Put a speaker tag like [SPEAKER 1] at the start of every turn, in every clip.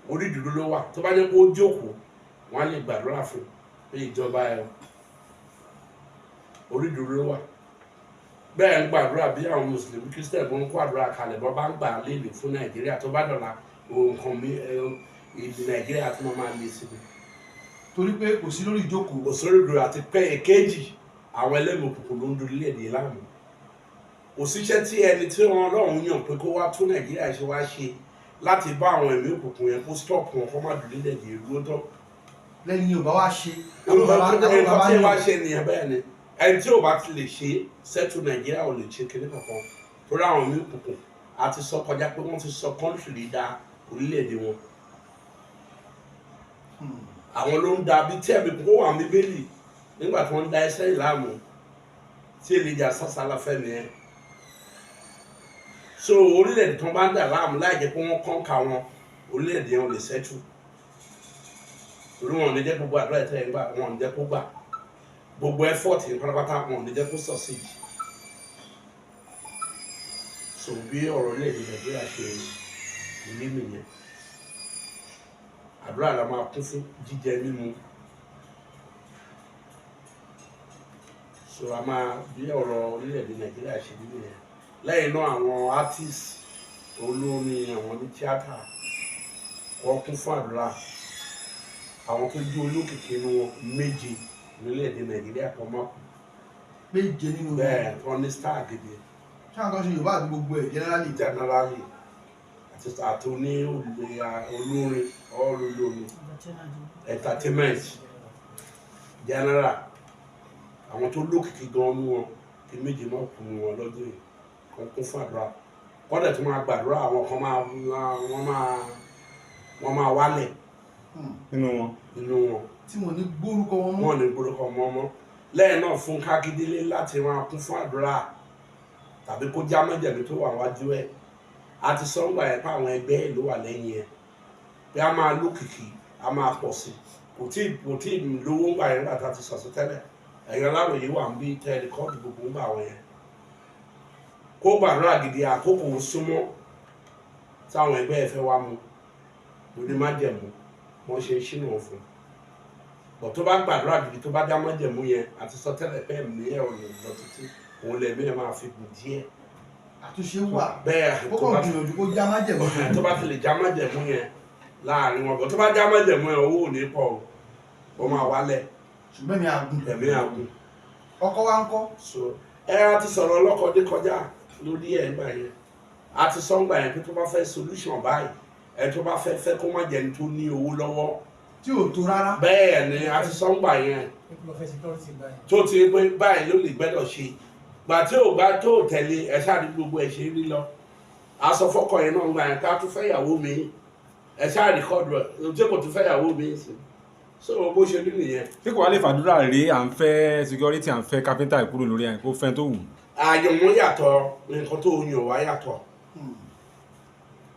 [SPEAKER 1] Orí ìdúró ló wà. Tó bá jẹ́ pé ó jókòó, wọ́n á lè gbàdúrà fún pé ìjọba ẹ̀ orí ìdúró ló wà. Bẹ́ẹ̀ ń gbàdúrà bí àwọn Mùsùlùmí, Christian bó ń kó àdúrà kalẹ̀, bọ́ bá ń gbà léèlè fún Nàìjíríà, tó bá dọ̀la, nǹkan mi ìlú Nàìjíríà tó máa le síbi.
[SPEAKER 2] Torí pé kò sí lórí ìjókòó.
[SPEAKER 1] Kò sórí ìdúró, àti pé èkejì, àwọn ẹlẹ́mìí òkùnkùn ló ń du orílẹ̀-èdè láàmú. Kò síṣẹ́ tí ẹni tí wọn Ọlọ́run yàn pé kó wá tún Nàìjíríà ṣe wá ṣe láti bá àwọn ẹ̀mí òkùnkùn yẹn, kó stop wọn, kó má du orílẹ̀-èdè ìlú tó.
[SPEAKER 2] Lẹ́yìn ò bá wá ṣe.
[SPEAKER 1] Nǹkan tí ẹ wá ṣe nìyẹn. Bẹ́ẹ̀ ni, ẹni tí ò bá ti lè ṣe settle Nàìjíríà ò lè ṣe kinní kankan, torí àwọn ẹ̀mí òkùnkùn a ti sọ kọjá pé wọ́n ti sọ country leader orílẹ̀-èdè wọn. Àwọn ló ń da bí tí ẹ̀mí kókó wà ní Bíbélì nígbà tí wọ́n ń da ẹsẹ̀ ìlàmú tí Èlíjà sásàlà fẹ́mi ẹ̀. So orílẹ̀-èdè tó bá ń dà láàmú láì jẹ́ pé wọ́n kọ́ńkà wọn, orílẹ̀-èdè yẹn ò lè settle, torí wọn ò ní jẹ́ gbogbo àdúrà ìtẹ́ yẹn gbà, wọn ò ní jẹ́ kó gbà, gbogbo effort yẹn pátápátá, wọn ò ní jẹ́ kó succeed. So bí ọ̀rọ̀ orílẹ̀-èdè Nàìjíríà ṣe rí nìyẹn. Àdúrà la máa kún fún, jíjẹ mímu. So a máa bí ọ̀rọ̀ orílẹ̀-èdè Nàìjíríà ṣe rí nìyẹn. Lẹ́yìn náà, àwọn artist, olórin, àwọn ní tíátà, wọ́n kún fún àdúrà. Àwọn tó jẹ́ olókìkí inú wọn, méje orílẹ̀-èdè Nàìjíríà kan mọ́.
[SPEAKER 2] Méje nínú wọn?
[SPEAKER 1] Bẹ́ẹ̀, tó ní star gidi.
[SPEAKER 2] Ṣé àwọn tó ń ṣe Yorùbá àbí gbogbo ẹ̀ generally?
[SPEAKER 1] Generally, àti oní olórin, all olórin, entertainment general, àwọn tó lókìkí gan ní wọn, kí méje má kú ní wọn lọ́dún yìí, kan kún fún àdúrà, kọ́dẹ̀ tó máa gbàdúrà. Àwọn kan máa wọ́n máa wálẹ̀
[SPEAKER 3] nínú wọn.
[SPEAKER 1] Nínú wọn.
[SPEAKER 2] Tí mo ní gbórúkọ wọn mọ́.
[SPEAKER 1] Wọn ní gbórúkọ mọ́. Lẹ́yìn náà, fún Kágídélé láti máa kún fún àdúrà tàbí kó já májẹ̀mú tó wà wájú ẹ̀. A ti sọ ńgbà yẹn pé àwọn ẹgbẹ́ ẹ̀ ló wà lẹ́yìn ẹ̀, pé a máa lókìkí, a máa pọ̀ sí. Kò tí lówó ńgbà yẹn. Nígbà tá a ti sọ̀sọ́ tẹ́lẹ̀, ẹ̀yin aláròyé wà ń bí tẹ́ record gbogbo ńgbà wọn yẹn. Kó gbàdúrà gidi, àkókò súnmọ́ táwọn ẹgbẹ́ ẹ̀ fẹ́ wá mu lórí májẹ̀mú wọ́n ṣe ń ṣínà fún bọ̀. Tó bá gbàdúrà gidi, tó bá dá májẹ̀mú yẹn, àti sọ tẹ́lẹ̀ pé ẹ̀mí ẹ̀ ò lè lọ títí, òun lẹ̀mí ẹ̀ máa fi gùn díẹ̀.
[SPEAKER 2] Àtúnṣe wà.
[SPEAKER 1] Bẹ́ẹ̀.
[SPEAKER 2] Ó
[SPEAKER 1] tó
[SPEAKER 2] kàn
[SPEAKER 1] bá
[SPEAKER 2] gbìyànjú kó já májẹ̀mú.
[SPEAKER 1] Tó bá ti lè já májẹ̀mú yẹn láàrin wọn bọ̀, tó bá já májẹ̀mú yẹn, owó ò ní pọ̀ o, ó máa wálẹ̀.
[SPEAKER 2] Ṣùgbọ́n mi àgùn.
[SPEAKER 1] Ẹ̀mí àgùn.
[SPEAKER 2] Ọkọ wa ń kọ́?
[SPEAKER 1] So ẹ a ti sọ̀rọ̀ ọlọ́kọ̀dé kọjá lórí ẹ̀ ńgbà yẹn. A ti sọ ńgbà yẹn pé tó bá fẹ́ solution báyìí, ẹ tó bá fẹ́ fẹ́, kó má jẹni tó ní owó lọ́wọ́.
[SPEAKER 2] Tí ò tó rárá.
[SPEAKER 1] Bẹ́ẹ̀ ni, a ti sọ ńgbà yẹn tó ti pé báyìí ló lè gbẹ́dọ̀ ṣe gbà tí ò bá tó tẹ̀lé ẹ ṣáà ní gbogbo ẹ̀ ṣe rí lọ. A sọ fọ́kọ yẹn náà ńgbà yẹn ká tún fẹ́ ìyàwó mi, ẹ ṣáà record ẹ̀ tí kò tún fẹ́ ìyàwó mi sí. So bó ṣe rí nìyẹn.
[SPEAKER 3] Tí kò wá lè fàdúrà rí, à ń fẹ́ security, à ń fẹ́ kápẹ́ńtà kúrò lórí ẹ̀, kó fẹ́ tó wù.
[SPEAKER 1] Àyànmọ́ yàtọ̀, nǹkan tó yàn wá yàtọ̀.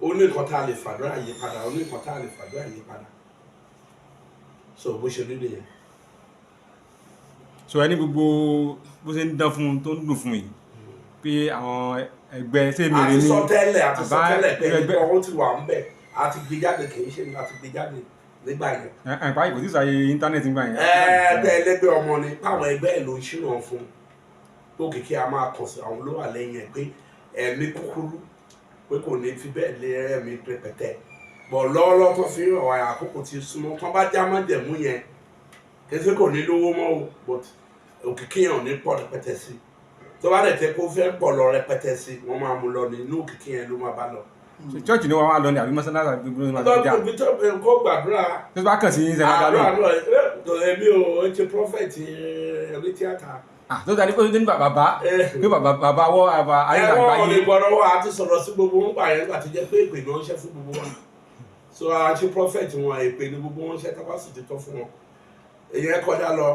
[SPEAKER 1] Ó ní nǹkan tá a lè fàdúrà yí padà, ó ní nǹkan tá a lè fàdúrà yí padà. So bó ṣe rí nìyẹn.
[SPEAKER 3] So ẹni gbogbo bó ṣe ń dán fún un tó ń dùn fún yìí pé àwọn ẹgbẹ́ ṣé
[SPEAKER 1] a
[SPEAKER 3] mèrè
[SPEAKER 1] ti
[SPEAKER 3] ní
[SPEAKER 1] sọ tẹ́lẹ̀, a ti sọ
[SPEAKER 3] àbá
[SPEAKER 1] tẹ́lẹ̀ pé
[SPEAKER 3] ẹgbẹ́
[SPEAKER 1] nǹkan ó ti wà ń bẹ̀, a ti gbé jáde, kì í ṣe ní a ti gbé jáde nígbà yẹn.
[SPEAKER 3] Ẹ ẹ báyìí, kò sí sàyè íńtánẹ́ẹ̀tì nígbà yẹn.
[SPEAKER 1] Ẹgbẹ́ ẹlẹ́gbẹ́ ọmọ ni páwọn ẹgbẹ́ ẹ̀ ló ń ṣìnà fún tó kìkì, a máa kàn sí àwọn ló wà lẹ́yìn ẹ̀, pé ẹ̀mí kúkúrú, pé kò ní fi bẹ́ẹ̀ lé ẹ̀mí pẹpẹtẹ bọ̀ lọ́wọ́lọ́wọ́ tó fi hàn wá. Àkókò ti súnmọ́ tó bá já májẹ̀mú yẹn, kẹsí kò ní lówó mọ́ o, but òkìkí yẹn ò ní pọ̀ rẹpẹtẹ sí. Tó bá dẹ̀ tẹ́ kó fẹ́ pọ̀ lọ rẹpẹtẹ sí, wọ́n máa mú lọ ní inú òkìkí yẹn ló máa bá lọ.
[SPEAKER 3] Church ni wọ́n wá lọ ní àbí mọ́sálásí àbí gbogbo ní máa jà?
[SPEAKER 1] Lọ́dún tó kó gbàdúrà.
[SPEAKER 3] Tó bá kàn sí yín sẹ́wọ́n dá
[SPEAKER 1] àdúrà
[SPEAKER 3] lóhùn.
[SPEAKER 1] Náà èmi ò ṣe prophet ní tíátà.
[SPEAKER 3] Ah, tó dáa ní pé ní bàbá pé bàbá bàbá wọ́ àbá ayé
[SPEAKER 1] Ẹ̀wọ̀n ò lè
[SPEAKER 3] àgbáyé.
[SPEAKER 1] gbọ́dọ̀ wá àti sọ̀rọ̀ sí gbogbo wọn gbà yẹn, gbà tó jẹ́ pé èpè ni wọ́n ṣe fún gbogbo wa. So a ṣe prophet wọn, èpè ni gbogbo wọn ṣe, tábà sì ti tọ́ fún wọn. Èyàn kọjá lọ.